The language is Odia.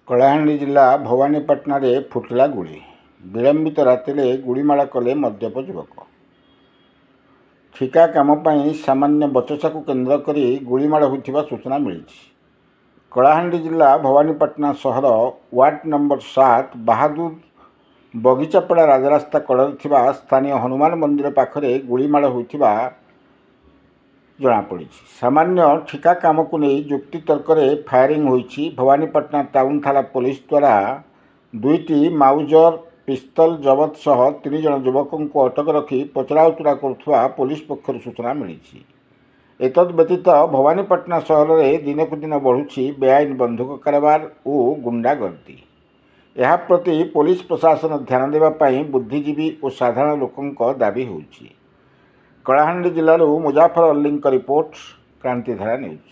କଳାହାଣ୍ଡି ଜିଲ୍ଲା ଭବାନୀପାଟଣାରେ ଫୁଟିଲା ଗୁଳି। ବିଳମ୍ବିତ ରାତିରେ ଗୁଳିମାଡ଼ କଲେ ମଦ୍ୟପ ଯୁବକ। ଠିକା କାମ ପାଇଁ ସାମାନ୍ୟ ବଚସାକୁ କେନ୍ଦ୍ର କରି ଗୁଳିମାଡ଼ ହୋଇଥିବା ସୂଚନା ମିଳିଛି। କଳାହାଣ୍ଡି ଜିଲ୍ଲା ଭବାନୀପାଟଣା ସହର ୱାର୍ଡ଼ ନମ୍ବର 7 ବାହାଦୁର ବଗିଚାପଡ଼ା ରାଜରାସ୍ତା କଡ଼ରେ ଥିବା ସ୍ଥାନୀୟ ହନୁମାନ ମନ୍ଦିର ପାଖରେ ଗୁଳିମାଡ଼ ହୋଇଥିବା ଜଣାପଡ଼ିଛି। ସାମାନ୍ୟ ଠିକା କାମକୁ ନେଇ ଯୁକ୍ତିତର୍କରେ ଫାୟାରିଂ ହୋଇଛି। ଭବାନୀପାଟଣା ଟାଉନ୍ ଥାନା ପୋଲିସ ଦ୍ୱାରା 2ଟି ମାଉଜର ପିସ୍ତଲ ଜବତ ସହ 3 ଜଣ ଯୁବକଙ୍କୁ ଅଟକ ରଖି ପଚରାଉଚରା କରୁଥିବା ପୋଲିସ ପକ୍ଷରୁ ସୂଚନା ମିଳିଛି। ଏତଦ୍ ବ୍ୟତୀତ ଭବାନୀପାଟଣା ସହରରେ ଦିନକୁ ଦିନ ବଢ଼ୁଛି ବେଆଇନ ବନ୍ଧୁକ କାରବାର ଓ ଗୁଣ୍ଡାଗର୍ଦ୍ଦି। ଏହା ପ୍ରତି ପୋଲିସ ପ୍ରଶାସନ ଧ୍ୟାନ ଦେବା ପାଇଁ ବୁଦ୍ଧିଜୀବୀ ଓ ସାଧାରଣ ଲୋକଙ୍କ ଦାବି ହେଉଛି। କଳାହାଣ୍ଡି ଜିଲ୍ଲାରୁ ମୁଜାଫର ଅଲ୍ଲୀଙ୍କ ରିପୋର୍ଟ, କ୍ରାନ୍ତିଧାରା ନ୍ୟୁଜ୍।